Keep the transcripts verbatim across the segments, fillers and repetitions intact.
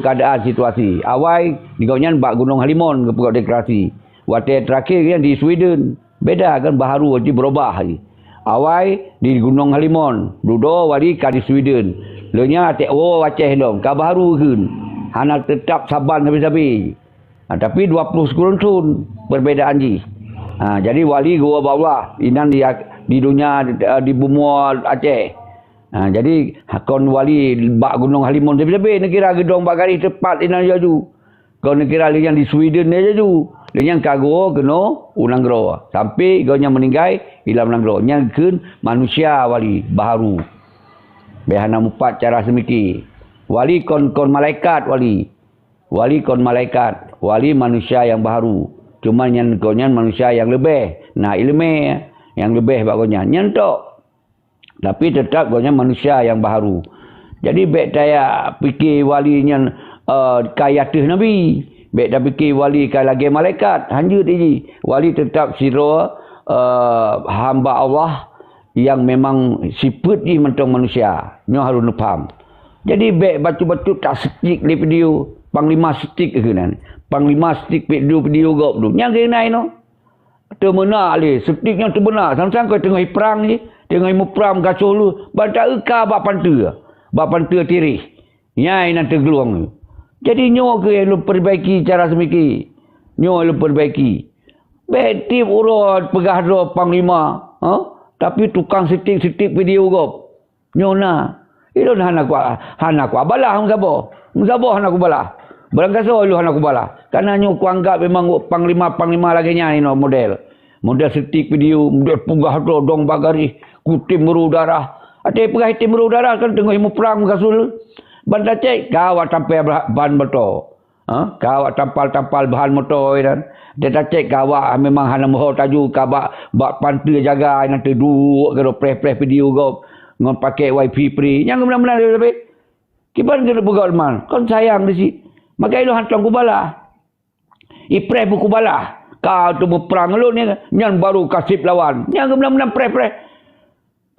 keadaan situasi. Awai di gobnyan bak Gunong Halimon geupeugah deklarasi. Watée terakhir nyan di Sweden. Beda kan, baharu, arti berubah. Awai di Gunong Halimon, dudoe wali ka di Sweden. Lheueh nyan até woe Aceh lom, ka baharu kheun. Hana teutap saban sabe-sabe. Ha, tapi dua puluh sekureueng thon perbedaan jih. Ha, jadi wali geuwoe bak Allah, inan di, di dunia, di bumoe Aceh. Ha, jadi kon wali bak Gunong Halimon sabe-sabe neukira geudong bak garéh teupat inan laju. Kon neukira lheueh nyan di Sweden laju. Lheueh nyan ka geuwoe keunoe u nanggroe. Sampai gobnyan meuninggai i lam nanggroe. Nyan kheun manusia wali baharu. Bèk hana mupat cara seumiki. Wali kon, kon malaikat wali. Wali kon malaikat, wali manusia nyang baharu. Cuma nyan gobnyan manusia nyang leubeh na ileumèe, nyang leubeh bak gobnyan. Nyan tok. Tapi teutap gobnyan manusia nyang baharu. Jadi bèk tapiké wali nyan, eh, ka i ateueh nabi. Bèk tapiké wali ka lagèe malaikat. Hanjeuet jih. Wali teutap sidroe, eh, hamba Allah nyang memang sifeuet jih mantong manusia. Nyoe harôh neupaham. Jadi bèk bacut-bacut taseutrik lé video. Panglima seutrik keunan. Panglima seutrik video-video gob tu. Nyang keunan inoe. Teumeunak lé, seutrik nyoe teumeunak. Sang-sang keu teungoh iprang jih, teungoh imuprang gasoh lheueh. Ban taeu ka bak panteue. Bak panteue tireh. Nyan inan teuglueng. Jadi nyoe keuh lôn perbaiki cara seumiki. Nyoe lôn perbaiki. Bèk tiep uroe peugah droe panglima, ha? Tapi tukang seutrik-seutrik video gob. Nyoe na. Ilôn hana ku, hana kubalah meusaboh. Meusaboh hana kubalah. Barangkasoe ilôn hana kubalah. Karena nyoe kuanggab memang panglima-panglima lagèe nyan inoe model. Model seutrik video, model peugah droe dong bak garéh, kutem meurô darah. Até peugah item meurô darah kan teungoh imuprang meugasoh lheueh. Ban tacèk ka awak tampal ban moto. Ha? Ka awak tampal-tampal ban moto inan. Até tacèk ka awak memang hana meuho taju ka bak, bak panteue jaga inan teuduek keudroe preh-preh video gob ngon pakèk wifi free. Nyang meunan-meunan leubeh. Kiban keuneuk peugah man, kon sayang di sit. Maka ilôn hantom kubalah. Ipreh pih kubalah. Ka teumeuprang lôn nyan, nyan baru kaseb lawan. Nyang meunan-meunan preh-preh.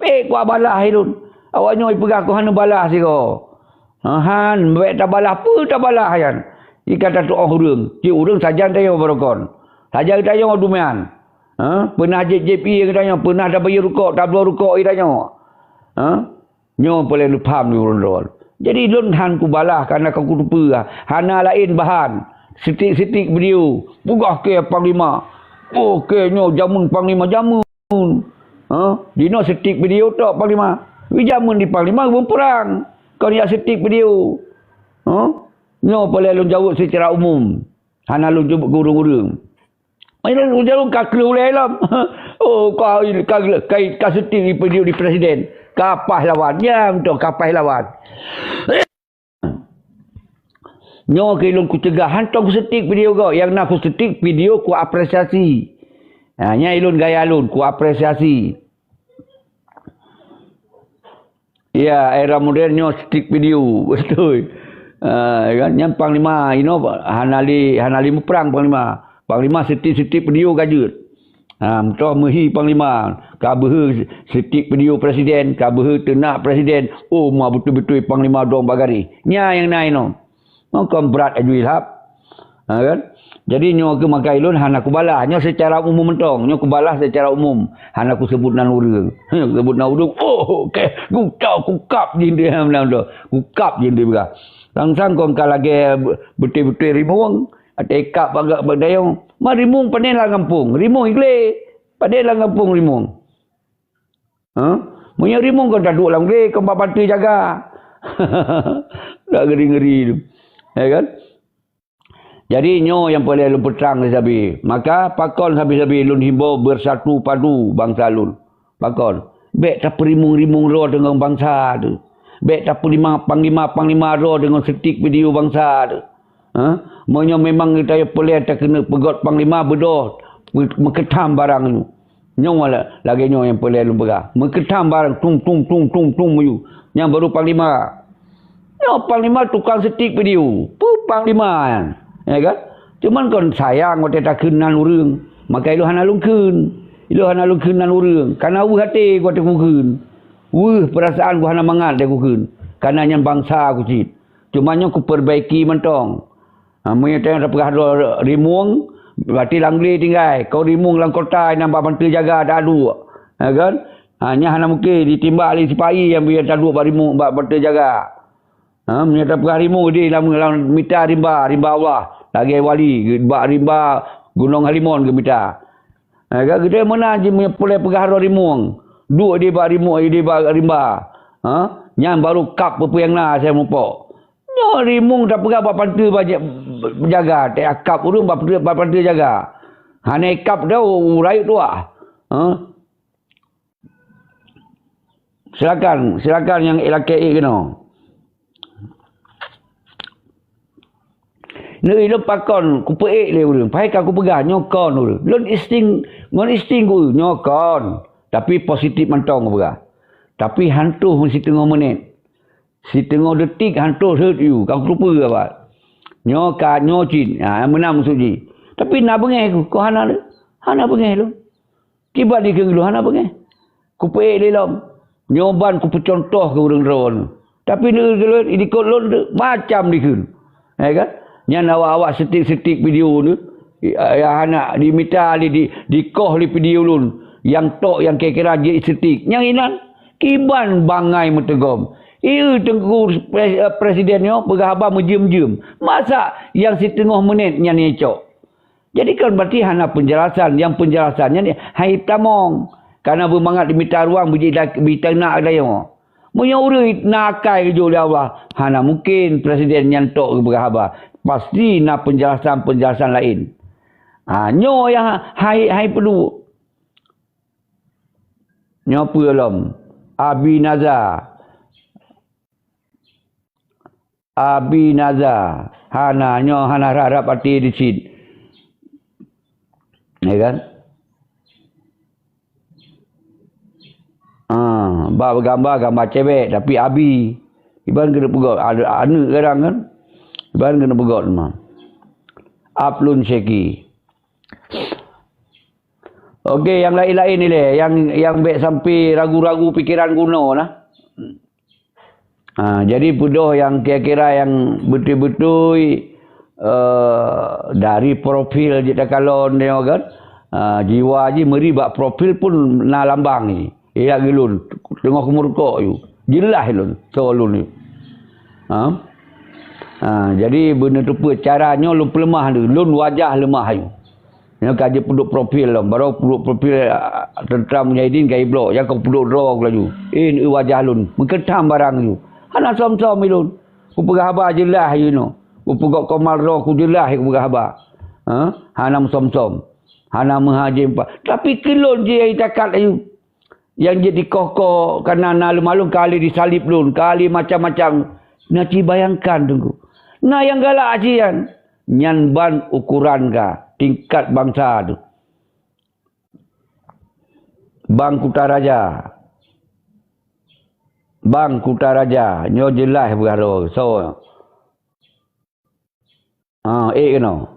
Pih kubalah ilôn. Awak nyoe ipeugah ku hana balah sigoe. Ha, han, bèk tabalah, peue tabalah nyan. Jika tatu'oh ureueng, cit ureueng sajan tanyoe barokon. Sajan tanyoe dumian. Ha, peunah jieb-jieb ié geutanyoe, peunah tabayeue rukok, tabloe rukok ié tanyoe. Ha? Nyoe peureulèe neupaham di ureueng droe. Jadi lôn han kubalah karena ka kuteupeue hana laén bahan. Seutrik-seutrik video, peugah keu panglima. Oh, keu nyoe jameun panglima jameun. Ha? Dinoe seutrik video tok panglima. Wi jameun di panglima geupeurang. Kon jak seutrik video. Ha? Nyoe peureulèe lôn jaweueb seucara umum. Hana lôn jaweueb keu ureueng-ureueng. Ai lôn ujar ka kleuh ulèe lom. Oh, ka, ka, ka, ka seutrik di, di, di presiden. Ka pahlawan. Nyan beutôi, ka pahlawan. Nyoe keuh lôn kucegah, hantom kuseutrik video gob. Nyang na kuseutrik video kuapresiasi. Ha, nyan ilôn gaya lôn, kuapresiasi. Ya, era modern nyoe seutrik video, beutôi. Ah, ya kan? Nyan panglima inoe hana lé, hana lé muprang panglima. Panglima seutrik-seutrik video ka jeuet. Ha, meutoh meuhi panglima, ka beuhe seutrik video presiden, ka beuhe teunak presiden. Oh, ma beutôi-beutôi panglima dong bak garéh. Nyan nyang na inoe. Nyoe kon brat aju ilhab. Ha, kan? Jadi nyoe keuh maka ilôn hana kubalah. Nyoe seucara umum mantong. Nyoe kubalah seucara umum. Hana kuseubut nan ureueng. Seubut nan ureueng. Oh, oke. Kukap, kukap jih dia, kukap jih dia peugah. Sang-sang kon ka lagèe beutôi-beutôi rimueng. Até kap bagak bak dayong. Ma rimueng pané lam gampông. Rimueng iglé. Pané lam gampông rimueng. Ha? Meunyoe rimueng kon taduek lam glé, kon bak panteue jaga. Dak ngeri-ngeri tu. Ya kan? Jadi nyoe nyang peureulèe lôn peutrang sabe. Maka pakon sabe-sabe lôn himbau bersatu padu bansa lôn. Pakon? Bèk tapeurimong-rimong droe deungon bansa tu. Bèk tapeurimong panglima-panglima droe deungon seutrik video bansa tu. Ha? Meunyoe memang geutanyoe peureulèe takeuneuk peugöt panglima beudôh, meukeudam barang nyoe. Nyoe la-, lagèe nyoe nyang peureulèe lôn peugah. Meukeudam barang tung, tung, tung, tung, tung miyueb. Nyan baru panglima. Nyoe panglima tukang seutrik video. Peue panglima nyan? Ya kan? Cuman kon sayang watèe takheun nan ureueng. Maka ilôn hana lôn kheun. Ilôn hana lôn kheun nan ureueng. Kana weueh até watèe kukheun. Weueh peurasaan ku hana mangat lé kukheun. Kana nyan bansa ku cit. Cuma nyoe kuperbaiki mantong. Ha, meunyoe tanyoe tapeugah droe rimueng, berarti lam glé tinggai. Kon rimueng lam kota nyang bak bantu jaga taduek. Ha, kan? Ha, nyan hana mungken ditimbak lé sipahi nyang biasa taduek bak rimueng, bak bantu jaga. Ha, meunyoe tapeugah rimueng di lam, lam mita rimba, rimba Allah, lagèe wali, bak rimba Gunong Halimon geumita. Ha, ka geutanyoe meunan jih meunyoe peureulèe peugah droe rimueng. Duek di bak rimueng, di bak rimba. Ha? Nyan baru kab peue-peue nyang na asai mupok. Nyoe rimueng tapeugah bak panteue bajèe jaga, teuh kab ureueng bak panteue, bak panteue jaga. Hana kab dah u rayeuk tuah. Ha? Silakan, silakan nyang lakèe ék keunoe. Neu ilôn pakon kupeuék lé ureueng, pahe ka kupeugah nyoe kon ureueng. Lôn insting, ngon insting ku nyoe kon, tapi positif mantong kupeugah. Tapi hantoh siteungoh menit. Siteungoh detik hantoh rhot yue, ka kuteupeu abah. Nyoe ka, nyoe cit, ha, meunan maksud jih. Tapi na beungèh ku, kon hana lé. Hana beungèh lôn. Kiban dikheun lôn hana beungèh. Kupeuék lé lom. Nyoe ban kupeucuntoh keu ureueng droeneuh. Tapi neu-, neu-, di likot lôn tu macam dikheun. Ya kan? Nyan awak-awak setik-setik video tu. Ya, ya hana dimita lé di, dikoh lé video lôn. Nyang tok nyang kira-kira jeuet setik. Nyang inan kiban bangai meuteugom. Ieu teungku pres-, eh, presiden nyoe peugah haba meujeuem-jeuem. Masa nyang siteungoh menit nyan nyang cok? Jadi kan berarti hana penjelasan. Nyang penjelasan nyan hai tamong. Karena beumangat dimita ruang biji da-, bita na dayoe. Meunyoe ureueng na akai geujok lé Allah, hana mungkin presiden nyan tok geupeugah haba. Pasti na penjelasan-penjelasan laén. Ha, nyoe nyang hai, hai peuduek. Nyoe peue lom? Abi Naza. Abi Naza. Hana, nyoe hana rhab-rhab até di cit. Ya kan? Ah, bak gambar, gambar cewek, tapi abi. Iban keuneuk peugöt, ade-, aneuk kadang kan. Iban keuneuk peugöt teuma. Aplun Syeki. Oke, nyang laén-laén ilèe, nyang, nyang bèk sampai ragu-ragu pikeran geunoe nah. Ha, jadi peudoh nyang kira-kira nyang beutôi-beutôi, eh, dari profil jih takalon nyoe kan. Ha, jiwa jih meuri bak profil pun na lambang jih. Ilak geuh lôn, teungoh keumeurukok yue. Jeulaih lôn, soe lôn yue. Ha? Ha, jadi beuneuteupeu cara nyoe lôn peuleumah lé, lôn wajah leumah yue. Nyoe ka jipeuduek profil lom, barô peuduek profil, ah, teuntara mujahidin ka iblok, nyang ka peuduek droe laju. Eh, wajah lôn, meukeutah barang laju. Hana som-som lôn. Kupeugah haba jeulaih inoe. Kupeugöt komal droe ku jeulaih kupeugah haba. Ha? Hana meusom-som. Hana meuhajém pa. Tapi keu lôn jih nyang takat laju. Nyang jeuet dikoh-koh, kana na leumalon kali disalib lôn, kali macam-macam. Na ci bayangkan teungku. Na nyang galak aci nyan. Nyan ban ukoran ka tingkat bansa tu. Bang Kutaraja. Bang Kutaraja. Nyoe jeulaih beugaro. So. Ha, ék keunoe.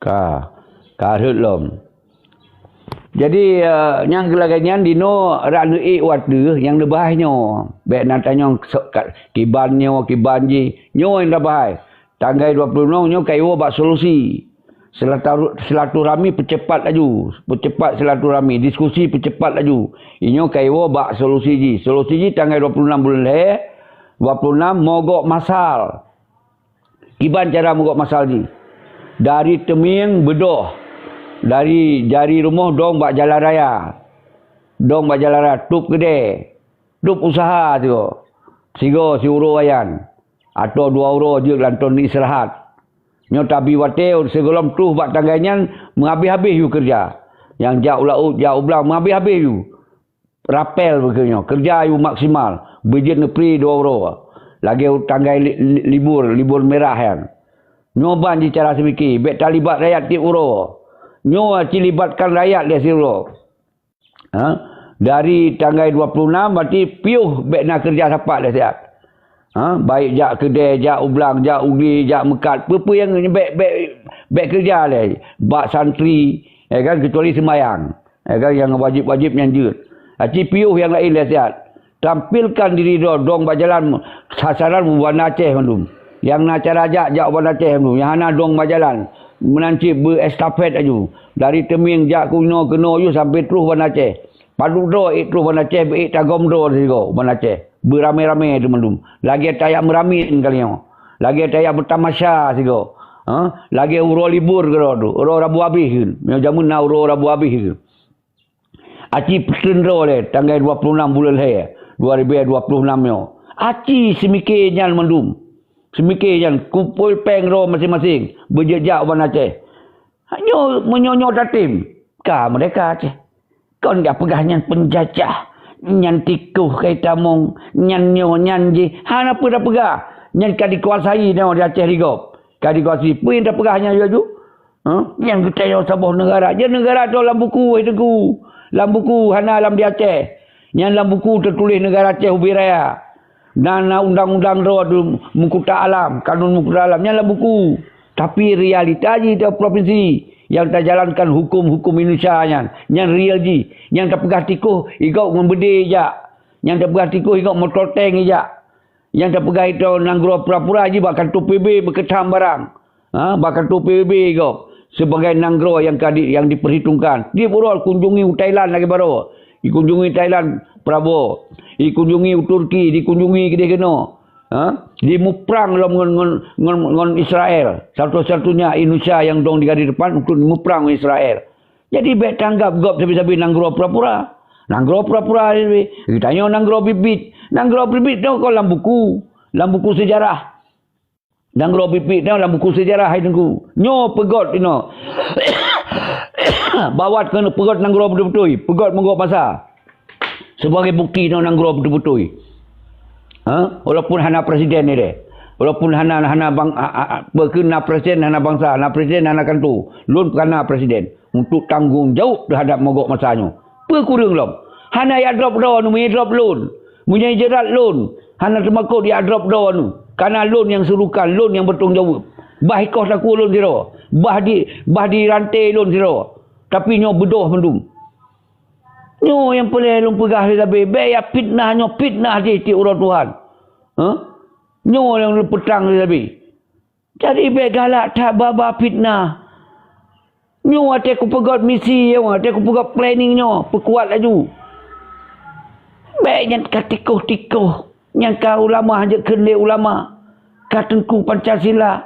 Ka, ka rhot lom. Jadi, eh, nyang lagèe nyan dinoe rak neuék watèe nyang neubahai nyoe. Bèk na tanyong so-, ka-, kiban nyoe, kiban jih. Nyoe nyang neubahai. Tanggai dua puluh enam nyoe ka iwoe bak solusi. Selatu-, silaturahmi peucepat laju. Peucepat silaturahmi. Diskusi peucepat laju. Inyoe ka iwoe bak solusi jih. Solusi jih tanggai dua puluh enam buleuen lhèe, dua puluh enam mogok masal. Kiban cara mogok masal jih? Dari Teumieng Beudoh. Dari Jari Rumoh dong bak jalan raya. Dong bak jalan raya, tôb keudè. Tôb usaha sigoe. Sigoe siuroe ayan. Atau dua uroe jeuet lam thôn istirahat. Nyoe tabi watèe sigohlom troh bak tanggai nyan meuhabéh-habéh yue keureuja. Nyang jak u laôt, jak u blang meuhabéh-habéh yue. Rapel beukeuh nyoe, keureuja yue maksimal, beujeuet neupri dua uroe. Lagèe tanggai li-, li-, libur, libur mirah nyan. Nyoe ban jih cara seumike, bèk talibat rakyat tiep uroe. Nyoe cilibatkan rakyat lé siuroe. Ha? Dari tanggai dua puluh enam, berarti piôh bèk na keureuja sapat lé siat. Ha, baik jak keudè, jak u blang, jak u glé, jak meukat, peue-peue nyang bèk, bèk, bèk keureuja lé bak santri, ya kan, kecuali seumayang, ya kan, nyang wajéb-wajéb nyan jeuet. Aci piôh nyang laén lé siat. Tampilkan diri droe dong bak jalan, sasaran u Banda Aceh mandum. Nyang na cara jak, jak u Banda Aceh mandum. Nyang hana dong bak jalan, meunan cit beu estafet laju. Dari Teumieng jak keunoe, keunoe yôh sampoe troh Banda Aceh. Padub droe ék troh Banda Aceh, beu ék tagom droe sigoe Banda Aceh. Beuramé-ramé teumandum. Lagèe tajak meuramin kali nyoe. Lagèe tajak beutamasya sigoe. Ha? Lagèe uroe libur keudroe tu. Uroe Rabu abéh keuh. Meunyoe jameun na uroe Rabu abéh keuh. Aci peuteun droe lé tanggai dua puluh enam buleuen lhèe dua ribèe dua puluh enam nyoe. Aci seumike nyan mandum. Seumike nyan kumpôi pèng droe maséng-maséng beujeuet jak u Banda Aceh. Nyoe meunyoe nyoe tatem, ka meurdeka Aceh. Kon ka peugah nyan peunjajah, nyan tikoh ka itamong, nyan nyoe, nyan jih, hana peue tapeugah. Nyan ka dikuasai nyoe di Aceh di gob. Ka dikuasai. Peue nyang tapeugah nyan laju? Huh? Nyan geutanyoe saboh neugara. Nyan neugara tu lam buku, hai Teungku. Lam buku, hana lam di Aceh. Nyan lam buku teutuléh neugara Aceh ubé raya. Na, na undang-undang droe tu, Meukuta Alam, Kanun Meukuta Alam, nyan lam buku. Tapi realita jih di provinsi nyang tajalankan huköm-huköm Indonesia nyan, nyan real jih. Nyang tapeugah tikoh, igob ngon beudé jak. Nyang tapeugah tikoh, igob moto tank ijak. Nyang tapeugah itu nanggroe pura-pura jih bak kantor P B beukeudham barang. Ha, bak kantor P B B gob sebagai nanggroe nyang ka di, nyang diperhitungkan. Di buroe kunjungi u Thailand lagèe baroe. Dikunjungi Thailand Prabowo. Dikunjungi u Turki, dikunjungi keudeh keunoe. Ha? Dimuprang lom ngon, ngon, ngon, ngon Israel. Satu-satunya Indonesia nyang dong di garis depan untuk muprang ngon Israel. Jadi bèk tanggap gob sabe-sabe nanggroe pura-pura. Nanggroe pura-pura sabe. Geutanyoe nanggroe bit-bit. Nanggroe bit-bit nyoe kon lam buku. Lam buku sejarah. Nanggroe bit-bit nyoe lam buku sejarah hai Teungku. Nyoe peugöt inoe. Bawat keuneuk peugöt nanggroe beutôi-beutôi. Peugöt meugöt masa. Sebagai bukti nyoe nanggroe beutôi-beutôi. Ha? Walaupun hana presiden ni deh. Walaupun hana, hana bang, a, a, a, bukon na presiden hana bansa, na presiden hana kanto. Lôn ka na presiden. Untuk tanggong jaweueb teuhadap mogok masa nyoe. Peue kureueng lom? Hana jak drop droe, meunyoe drop lôn. Meunyoe jeurat lôn, hana teumakot jak drop droe. Kana lôn nyang surukan, lôn nyang bertanggung jawab. Bah ikoh takue lôn sidroe. Bah di, bah di ranté lôn sidroe. Tapi nyoe beudôh mandum. Nyoe nyang peureulèe lôn peugah lé sabé, bèk jak fitnah nyoe, fitnah jih tiep uroe Tuhan. Hah? Nyoe nyang lôn peutrang lé sabé. Jadi bèk galak that ba-ba fitnah. Nyoe watèe kupeugöt misi, nyoe watèe kupeugöt planning nyoe, peukuat laju. Bèk nyan ka tikoh-tikoh, nyan ka ulama hanjeuet kheun lé ulama, ka teungku Pancasila.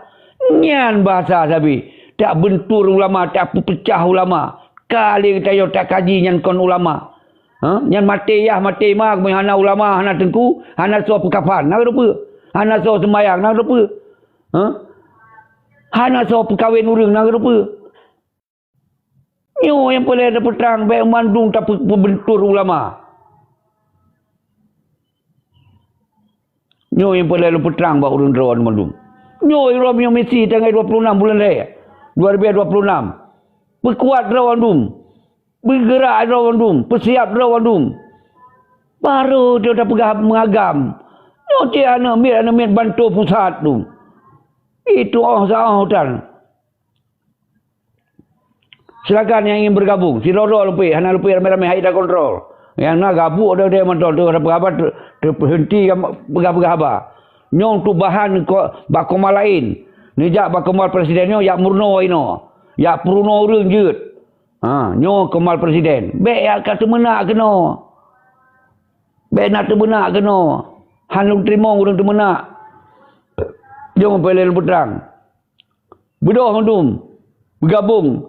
Nyan bahasa sabé, tak beuntur ulama, tak peupeucah ulama. Ka lé geutanyoe takaji nyan kon ulama. Ha? Nyan maté yah, maté ma, meunyoe hana ulama, hana teungku, hana soe peukafan, na keupeue? Hana soe seumayang, na keupeue? Ha? Hana soe peukawen ureueng, na keupeue? Nyoe nyang peureulèe tapeutrang, bèk mandum tapeu-, peubeuntur ulama. Nyoe nyang peureulèe lôn peutrang bak ureueng droe mandum. Nyoe uroe nyoe misi tanggai dua puluh enam buleuen lhèe, dua ribèe dua puluh enam. Peukuat droe mandum. Beugeurak droe mandum, peusiap droe mandum. Barô droe tapeugah meuagam. Nyoe cit aneuk miet, aneuk miet bantu pusat tu. Itu oh saoh tan. Silakan yang ingin bergabung, sidroe-droe lupék, hana lupék ramé-ramé, hai takontrol. Nyang na gabuk deh-deh mantong tu, ada peugah haba, ter-, terhenti peugah-peugah haba. Nyoe tu bahan ko-, bak koma laén. Neujak bak koma presiden nyoe, jak meurunoe inoe. Jak peurunoe ureueng jeuet. Ha, nyoe keumal presiden. Bèk jak ka teumeunak keunoe. Bèk na teumeunak keunoe. Han lôn teurimong ureueng teumeunak. Jom peureulèe lôn peutrang. Beudôh mandum beugabong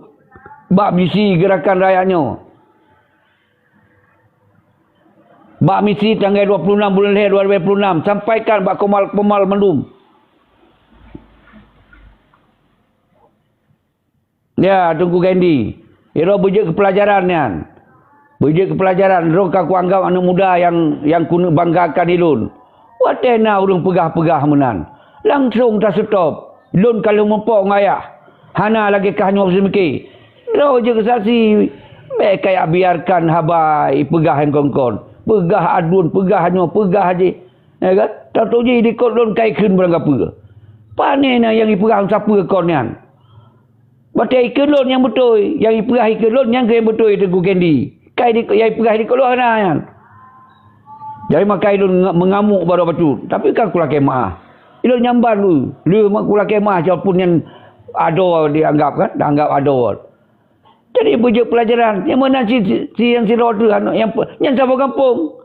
bak misi Gerakan Rakyat nyoe. Bak misi tanggai dua puluh enam buleuen lhèe dua ribèe dua puluh enam, sampaikan bak keumal-keumal mandum. Ya, Teungku Gandhi, sidroe beujeuet keu peulajaran nyan. Beujeuet keu peulajaran, droe ka kuanggab aneuk muda nyang, nyang keuneuk banggakan di lôn. Watèe na ureueng peugah-peugah meunan, langsong taseutop. Lôn ka lheueh mupok ngon ayah. Hana lagèe kah nyoe seumike. Droe jeuet keu saksi Bék kajak biarkan haba ipeugah nyang kon-kon. Peugah aduen, peugah nyoe, peugah jih. Ya kan? Tato jih dikot lôn kai kheun barang kapeue. Pane na nyang ipeugah sapeue kon nyan. Watée ikheun lôn nyang beutôi, nyang ipeugah ikheun lôn nyang keu nyang beutôi Teungku Kendi. Kai di, nyang ipeugah dikot lôn hana nyan. Jadi makai lôn nge-, mengamuk baroe bacut. Tapi kan kulakée meu'ah. Ilôn nyamban lu, lheueh mak kulakée meu'ah walaupun nyan adoe dianggap kan, dianggap adoe. Jadi beujeuet peulajaran. Nyang meunan si, si, si nyang sidroe teuh aneuk nyang pe-, nyan saboh gampông.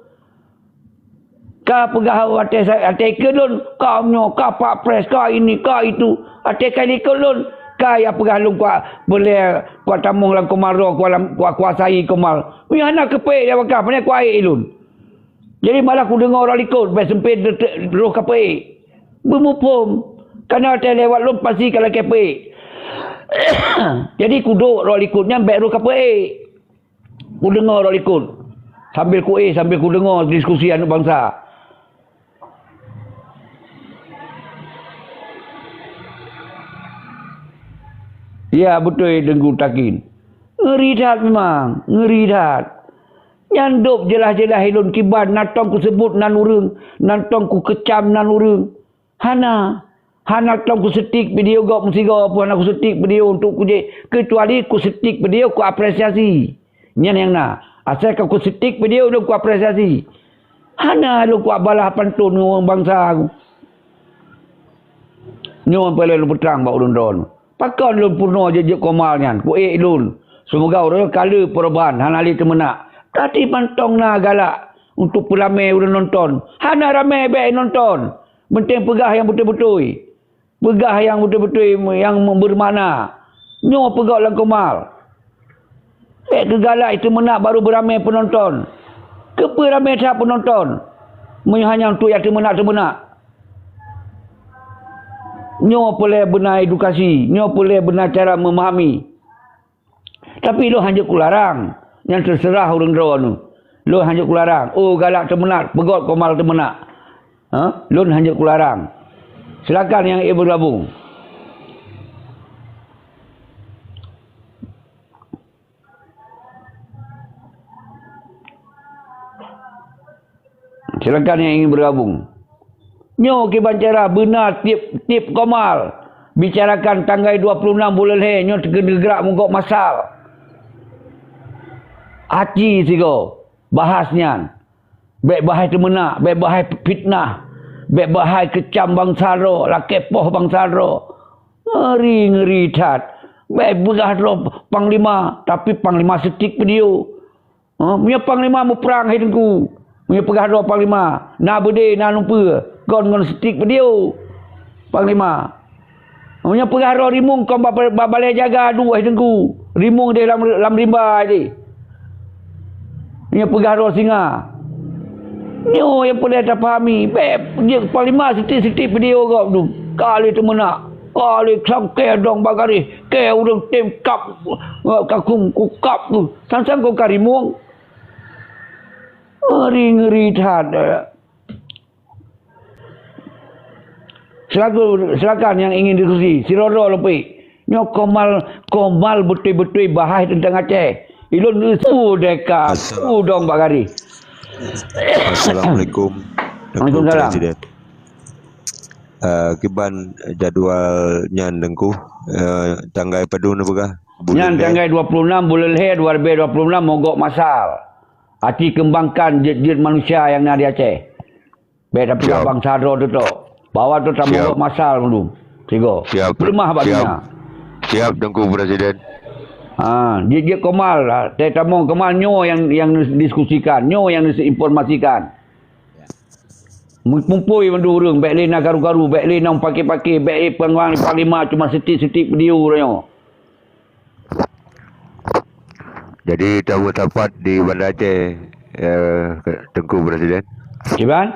Ka peugah watée sa-, watée keu lôn, ka nyoe, ka pak pres, ka ini, ka itu. Watée ka likot lôn, ka ya peugah lôn kuat beulée, kuat tamong lam komal droe, kuat lam, kuat kuasai komal. Meunyoe hana keupeuék dia bakah, pane kuat ék lôn. Jadi malah kudeungoe roh likot, bék seumpét te-, te-, roh kapeuék. Beumuphom, kana watée lewat lôn pasti ka lakée peuék. Jadi kuduek roh likot nyan bék roh kapeuék. Kudeungoe roh likot. Sambil kuéh, sambil kudeungoe diskusi aneuk bansa. Ya, beutôi Teungku Takin. Ngeri that memang, ngeri that. Nyan dôb jeulaih-jeulaih ilôn kiban, na tông kuseubut nan ureuëng, na tông kukeucam nan ureuëng. Hana. Hana tông kusetik video gob meusigoe pun hana kusetik video untuk kujék, keucuali kusetik video kuapresiasi. Nyan nyang na. Asai ka kusetik video lôn kuapresiasi. Hana lôn kubalah pantôn ngon bansa ku. Nyoe peureulée lôn peutrang bak ulôn droeneuh. Pakon lôn peurunoe jeuet-jeuet komal nyan, kuék lôn. Seumoga uroe nyoe ka le peurubaan, hana lé teumeunak. Tapi mantong na galak untuk peulamé ureuëng nonton. Hana ramé bék nonton. Penting peugah nyang beutôi-beutôi. Peugah nyang beutôi-beutôi nyang bermakna. Nyoe peugah lam komal. Bék keu galak teumeunak baru beuramé peunonton. Keupeue ramé that peunonton? Meunyoe hana untuk nyang teumeunak-teumeunak. Nyoe peureulée beuna edukasi, nyoe peureulée beuna cara memahami. Tapi lôn hanjeuet kularang, nyan teuseurah ureuëng droeneuh. Lôn hanjeuet kularang, oh galak teumeunak, peugét komal teumeunak. Ha? Lôn hanjeuet kularang. Silakan nyang ingin bergabung. Silakan nyang ingin bergabung. Nyoe kiban cara beuna tieb-tieb komal bicarakan tanggai dua puluh enam buleuen lhée nyoe teukeun geugrak mugok masal. Aci sigoe bahas nyan. Bék bahai teumeunak, bék bahai fitnah, bék bahai keucam bansa droe, lakée poh bansa droe. Ngeri-ngeri that. Bék peugah droe panglima, tapi panglima setik video. Ha, meunyoe panglima muprang hai Teungku, meunyoe peugah droe panglima, na beudé, na lumpeue, kon ngon setik video. Panglima. Meunyoe peugah droe rimueng kon ba, ba, balée jaga duek hai Teungku, rimueng deh lam, lam rimba deh. Meunyoe peugah droe singa. Nyoe nyang peureulée tapahami, bék jeuet panglima setik-setik video gob tu. Ka lé teumeunak, ka lé sangkée dong bak garéh, kée ureuëng tem kap, eh, kakung kukap tu. Sang-sang kon ka rimueng. Ngeri-ngeri that. Silaku, silakan nyang ingin diskusi. Sidroe-droe leupie. Nyoe komal, komal beutôi-beutôi bahas teuntang Aceh. Ilôn neuseu deka, Assalamualaikum. Udong bak garéh. Assalamualaikum. Waalaikumsalam. Presiden. Eh, kiban jadual nyan Teungku, eh, tanggai padum neupeugah? Nyan tanggai dua puluh enam buleuen lhée dua ribée dua puluh enam mogok masal. Aci keumbangkan jeuet-jeuet manusia nyang na di Aceh. Bék tapeugah bansa droe teutok. Bahwa tu tamogok masal dulu. Sigoe. Siap. Peuleumah bak siap. Dunia. Siap, Teungku Presiden. Ha, jeuet-jeuet komal lah. Teutamong komal nyoe nyang, nyang neudiskusikan, nyoe nyang neuinformasikan. Mumpui mandum ureuëng, bék lé na karu-karu, bék lé na pake-pake, bék lé panglima cuma setik-setik video nyoe. Jadi tameusapat di Banda Aceh, eh, Teungku Presiden. Kiban?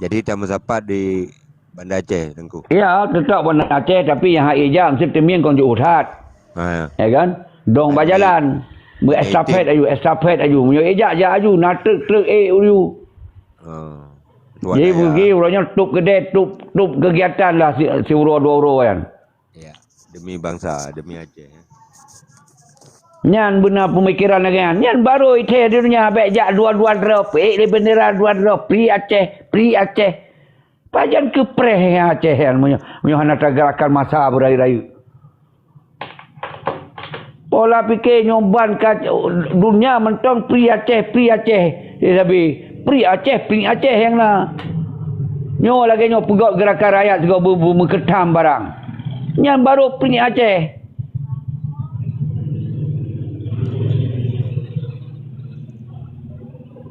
Jadi tameusapat di Banda Aceh, Teungku. Ya, tetap Banda Aceh, tapi nyang hai ijak mesti teumien kon jeuet that. Ha, ya. Ya kan? Dong bajalan. Berestafet aju, estafet aju. Meunyoe ijak, jak aju. Na truk-truk eh aju. Ha. Jadi bagi uroe nyoe tutup kedai, tutup, tutup kegiatan lah si, si uroe dua uroe kan. Ya, demi bangsa, demi Aceh, ya. Nyan beuna peumikiran lagèe nyan. Nyan barô ithèe di donya bèk jak dua-dua droe, peuék lé bendera dua droe, Pri Aceh, Pri Aceh. Pajan keu preh nyang Aceh nyan meunyoe, meunyoe hana tagarakan masa beurayeuk-rayeuk. Pola pike nyoe ban ka dunia mantong Pri Aceh, Pri Aceh. Eh, sabe, Pri Aceh, Pri Aceh nyang na. Nyoe lagèe nyoe peugöt gerakan rakyat sigoe beu-, beu-, meuketam barang. Nyan barô Pri Aceh.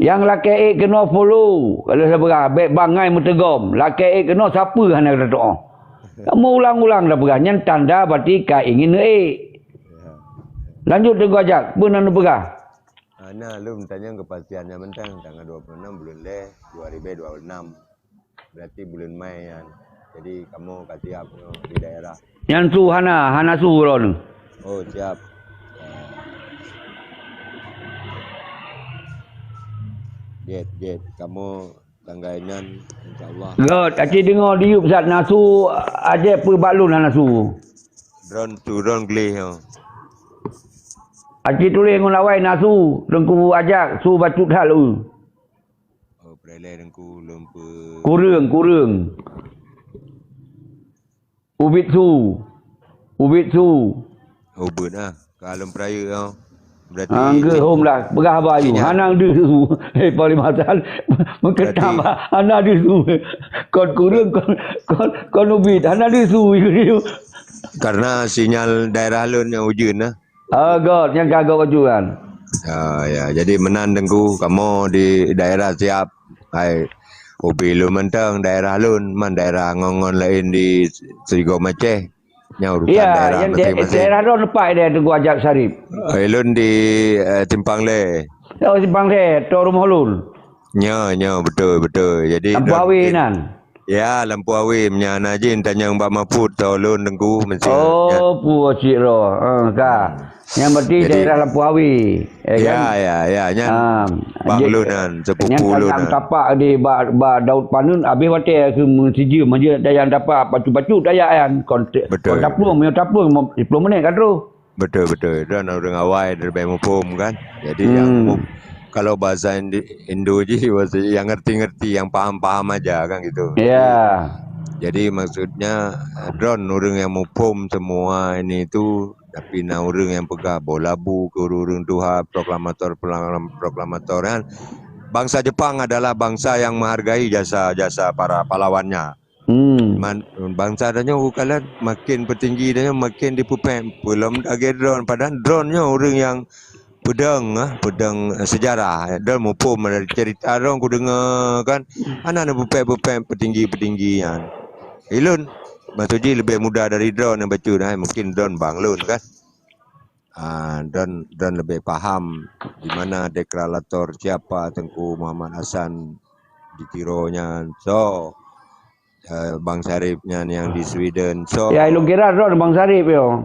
Nyang lakèe ék keunoe follow, kalau sapeugah, bèk bangai meuteugom. Lakèe ék keunoe sapeue hana tatu'oh. Kamoe ulang-ulang tapeugah, nyan tanda berarti ka ingin neuék. Ya. Lanjut Teungku Ajak, peue na neupeugah? Hana, lôn tanyong kepastian nyan mantong, tanggal dua puluh enam buleuen lhèe, dua ribu dua puluh enam. Berarti buleuen Mei nyan. Jadi kamoe ka siap nyoe di daerah. Nyan su hana, hana su droeneuh. Oh, siap. Jeuet, jeuet. Kamoe tanggai nyan, insya Allah. Göt, aci deungoe di yup zat na su Ajak peue bak lôn hana su. Droen su, droen gleh nyoe. Aci tuléh ngon awai na su, Teungku Ajak su bacut that lôn. Oh, peureulee Teungku lôn pe- Kureueng, kureueng. Ubit su. Ubit su. Ubit ah. Ka lôn peurayeuk tau. Berarti anggeut hom lah, peugah haba ayue. Hana deuh su. Eh, Panglima Hasan, meukeutah hana deuh su. Kon kureueng, kon, kon, kon ubit, hana deuh su. Karena sinyal daerah lôn nyang ujeuen nah. Ah, göt, nyang ka göt bacut kan. Ah, ya, jadi meunan Teungku, kamoe di daerah siap. Hai, ubit lôn mantong daerah lôn, man daerah ngon-ngon laén di Sigoe Maceh. Nyan urusan daerah masing-masing. Ya, daerah droen pat di Teungku Ajak Syarif. Eh, lôn di, eh, Simpang Lhèe. Oh, Simpang Lhèe, atau rumoh lôn. Nyo, nyo, beutôi, beutôi. Jadi Lampu Awe nan. Ya, Lampu Awe, meunyo hana jih tanyong bak Mahfud, tau lôn Teungku, meusti. Oh, puwoe cit roh. Ah, ka. Nyan berarti daerah Lampu Awe, ya kan? Ya, ya, ya, nyan bang lôn nyan, sepupu lôn nyan. Tapak di bak, bak Daud Panun, habéh watèe keu meusijeuem aja tajak tapak pacu-pacu tajak nyan. Kon, kon taplueng, meunyo taplueng, lima puluh menit ka troh. Beutôi, beutôi. Droen ureueng awai, leubeh muphom kan. Jadi nyang mu-, kalau bahasa Indo-, Indo jih, bahasa nyang ngerti-ngerti, nyang paham-paham aja kan gitu. Ya. Jadi maksudnya, eh, droen ureueng nyang muphom semua ini tu, tapi na ureueng nyang peugah boh labu keu ureueng tuha, proklamator, proklamator kan. Bangsa Jepang adalah bangsa yang menghargai jasa-jasa para pahlawannya. Hmm. Man-, bangsa tanyoe bukan laén, makin peutinggi tanyoe makin dipeupék. Peulom lagèe droen, padahai droen nyoe ureueng nyang peudong, ah, peudong, eh, sejarah. Droen muphom dari cerita droen kudeungoe kan, hana neupeupék-peupék peutinggi-peutinggi nyan. Ilôn, maksud jih leubeh muda dari droen nyang bacut, hai, mungkin droen bang lôn kan. Ah, droen, droen leubeh paham di mana deklarator siapa Teungku Muhammad Hasan di Tiro nyan. So, eh, Bang Syarif nyan nyang di Sweden. So, ya, ilôn kira droen Bang Syarif yo.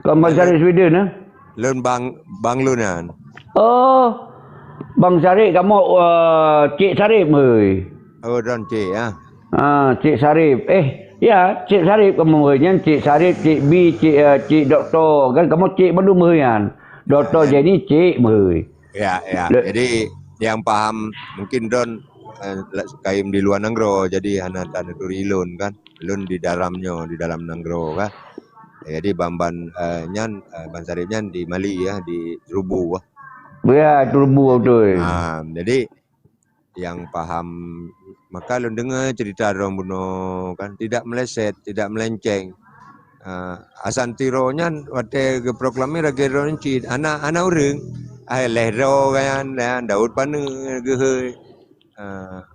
Kon Bang Syarif Sweden, eh? Lôn bang, bang lôn nyan. Oh, Bang Syarif kamoe, eh, Cik Syarif, hei. Oh, droen Cik, ah. Ah, Cik Syarif. Eh, ya, Cik Syarif kamoe nyan, Cik Syarif, Cik B, Cik, eh, Cik Doktor. Kan kamoe Cik bandum meuheuyan. Doktor Jenny Cik meuheuy. Ya, ya. Jadi, nyang paham mungkin droen, eh, kayém di luwa nanggroe, jadi hana taneuturi lôn kan. Lôn di dalam nyoe, di dalam nanggroe kan. Jadi, ban-ban, eh, nyan, eh, Bang Syarif nyan di Mali ya, di Rubu ah. Ya, Rubu beutôi. Ah, jadi, nyang paham. Maka lôn deungoe cerita droen bunoe kan, tidak meleset, tidak melenceng. Ah, Hasan Tiro nyan watèe geuproklamir lagèe droen cit, hana, hana ureueng. Hai lhèe droe kan, ya, Daud Paneuk geuhôi. Ah,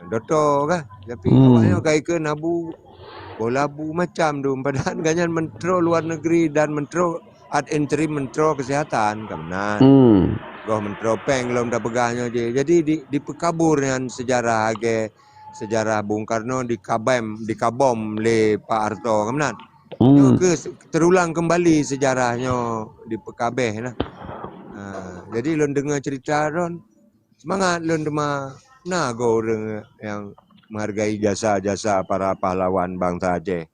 Doktor kan. Tapi awak nyoe ka ikheun abu, boh labu macam tu. Padahai gobnyan menteri luar negeri dan menteri ad interim menteri kesihatan, ka meunan. Hmm. Goh menteri péng lom tapeugah nyoe jih. Jadi di, dipeukabur nyan sejarah lagèe sejarah Bung Karno dikabém, dikabom lé Pak Harto, ka meunan. Hmm. Nyoe keu se-, terulang kembali sejarah nyoe dipeukabéh nah. Ha, jadi lôn deungoe cerita droen, semangat lôn teuma na goe ureueng nyang menghargai jasa-jasa para pahlawan bangsa Aceh.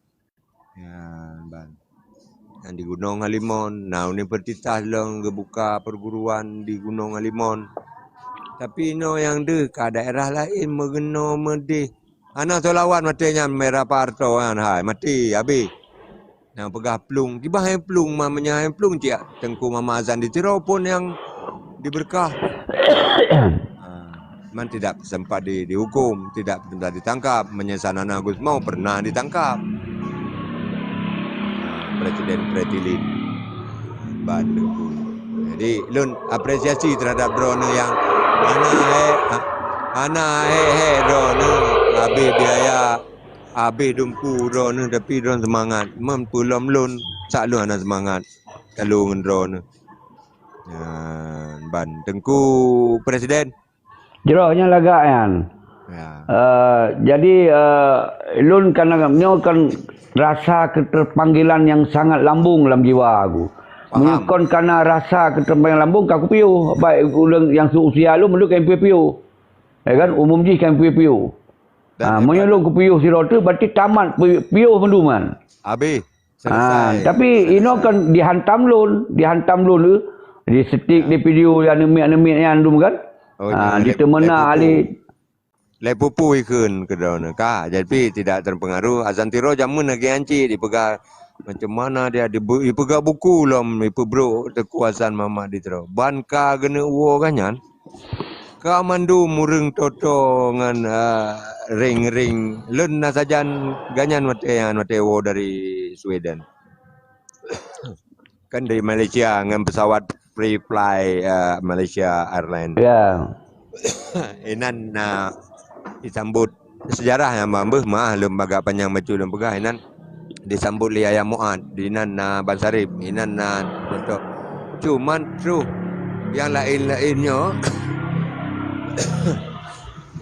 Ya, ban. nyang di Gunong Halimon, na universitas lom geubuka perguruan di Gunong Halimon. Tapi inoe nyang deuh ka daerah laén meugeunoe meudeh. Hana seulaweuet maté nyan, Mera Pak Harto nyan hai, maté habéh. Nyang peugah plueng, kiban hai plueng, ma-, meunyoe hai plueng cit Teungku Muhammad Hasan di Tiro pun nyang diberkah. Ah, man tidak sempat di, dihukum, tidak sempat ditangkap. Meunyoe Sanana Gusmao pernah ditangkap. Ah, Presiden Fretilin. Ban Teungku. Jadi, lôn apresiasi terhadap droeneuh nyang hana hé-, ha-, hana hék-hék droeneuh habéh biaya, habéh dumpu droeneuh, tapi droeneuh seumangat. Meunyoe peulom lôn, sak lôn hana seumangat. Talo ngon droeneuh. Nyan, ban Teungku Presiden. Jroh nyan lagak nyan. Ya. Eh, jadi, eh, lôn kan nyoe kan rasa keterpanggilan yang sangat lambung lam jiwa aku. Paham. Meunyoe kon kana rasa keterpanggilan lambung, ka kupiôh. Baik ureueng nyang seuusia lôn, meunyoe ka piôh-piôh. Ya kan? Umum jih ka piôh-piôh. Dan Ah, meunyoe lôn kupiôh sidroe tu, berarti tamat pi-, piôh mandum kan. Habéh. Ah, selesai. Tapi inoe kan dihantam lôn, dihantam lôn tu. Di setik, di video nyang aneuk-aneuk nyan dum kan. Oh, ah, di teumena ahli. Lé pupu ikheun keudroe neu ka, jadi tidak terpengaruh. Azan Tiro jameun lagèe nyan cit dipeugah macam mana dia dibu-, dipeugah buku lom, dipeubrok Teungku Hasan Muhammad di Tiro. Ban ka geuneuk woe ka nyan. Ka mandum ureueng toto ngon, ah, ring-ring. Lôn na sajan ganyan watèe nyan, watèe woe dari Sweden. Kan dari Malaysia ngon pesawat Free Fly, ah, Malaysia Airlines. Ya. Inan na disambot sejarah nyang bang beuh mah lôn bagak panyang bacut lôn peugah inan. Disambot lé Ayah Muat, di inan na Ban Sarip, inan na Dato'. Cuman troh nyang laén-laén nyoe,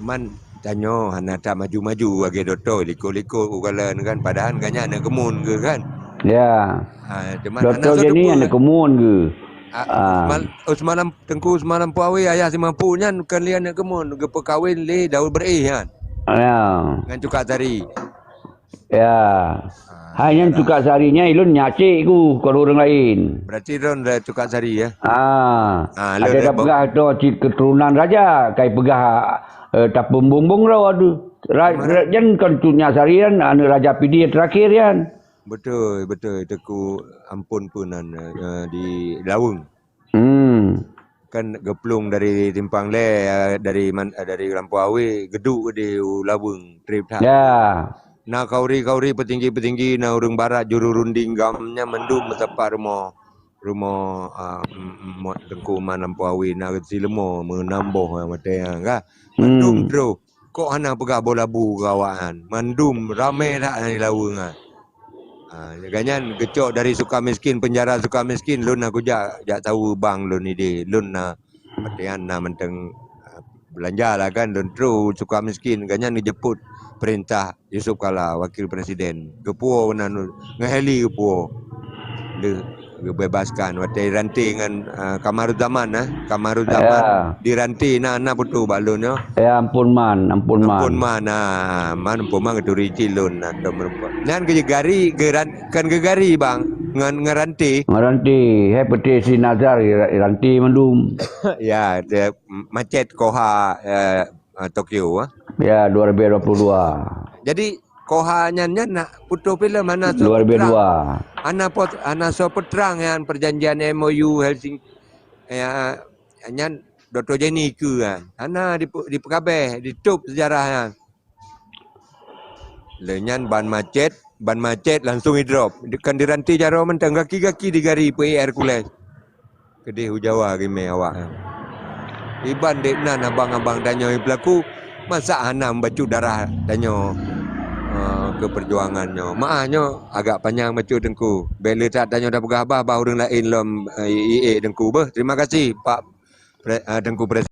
cuman tanyoe hana that maju-maju lagèe Dato', likot-likot u kalon kan, padahai ganyan aneuk keumuen geuh kan. Ya. Ha, cuman Dato' Jenny aneuk keumuen geuh. Ah, ah. Usman, Usman Lam-, Teungku Usman Lampu Awe, Ayah Simampu nyan bukan lé aneuk keumuen, geupeukawen lé Daud Beureu'éh nyan. Ya. Ngon Cukak Sari. Ya. Ah, hai nyan Cukak Sari nyan ilôn nyak cit ku, kon ureueng laén. Berarti droen dari Cukak Sari, ya? Ah. Ah, ada dah peugah tu cit keturunan raja, kai peugah, eh, tapeumbong-bong droe tu. Ra-, ra-, jan kon Cut Nyak Sari kan, aneuk Raja Pidie terakhir kan. Beutôi, beutôi. Teungku Ampon pun nan, eh, di Laweueng. Hmm. Kan geuplueng dari Simpang Lhèe, eh, dari man-, eh, dari Lampôh Awé, geuduek di u Laweueng, trép that. Ya. Na khauri-khauri, peutinggi-peutinggi, na ureueng barat, juru runding gam nyan mandum meusapat rumoh, rumoh, ah, m-, m-, Teungku Man Lampôh Awé, na sileumô meunambôh, eh, watèe nyan, kan. Mandum Hmm. troh. Kok hana peugah boh labu keu awaknyan? Mandum ramé that nyang di Laweueng nyan. Ha, lagèe nyan geucok dari Sukamiskin, penjara Sukamiskin, lôn na kujak, jak saweue bang lôn idéh. Lôn na, patéan na mantong, ha, beulanja lah kan, lôn troh Sukamiskin. Lagèe nyan geujemput peurintah Yusuf Kala, wakil presiden. Geupuwoe nan, ngon heli geupuwoe. Lheueh geubebaskan watèe ranté ngon, ah, Kamaruzzaman, ah. Kamaruzzaman Ya. di ranté na, na peutu bak lôn nyoe. Ya, Ampon Man, Ampon Man. Ampon Man, ah, Man, Ampon Man geuturi cit lôn, ah, atau meureumpok. Nyan geu-, gari, geuran-, kan geugari, Bang, ngon, ngon ranté. Ngon ranté, hai peuté si Nazar, ra-, ranté mandum. Ya, dia macet Koha, eh, ah, Tokyo, ah. Ya, dua ribu dua puluh dua. Jadi, Koha nyan, nyan nak putôh filem hana soe Dua ribu dua. peutrang. Hana pot-, hana soe peutrang nyan perjanjian M O U Helsinki, ya, nyan Doktor Jenny keu nyan. Hana dipe-, dipeukabeh, ditôp sejarah nyan. Lé nyan ban macet, ban macet langsung idrop. Di-, kan diranté jaroe mantong, gaki-gaki digari peuék Hercules. Keudeh u Jawa geumé awak nyan. Iban dek nan abang-abang tanyoe peulaku, masa hana meubacut darah tanyoe, eh, keu peujuangan nyoe. Meu'ah nyoe agak panyang bacut Teungku. Bèk le that tanyoe tapeugah bah, bah ureueng laén lom, eh, i-, i-, Teungku beuh. Terima kasih Pak Pre-, eh, Teungku Presiden.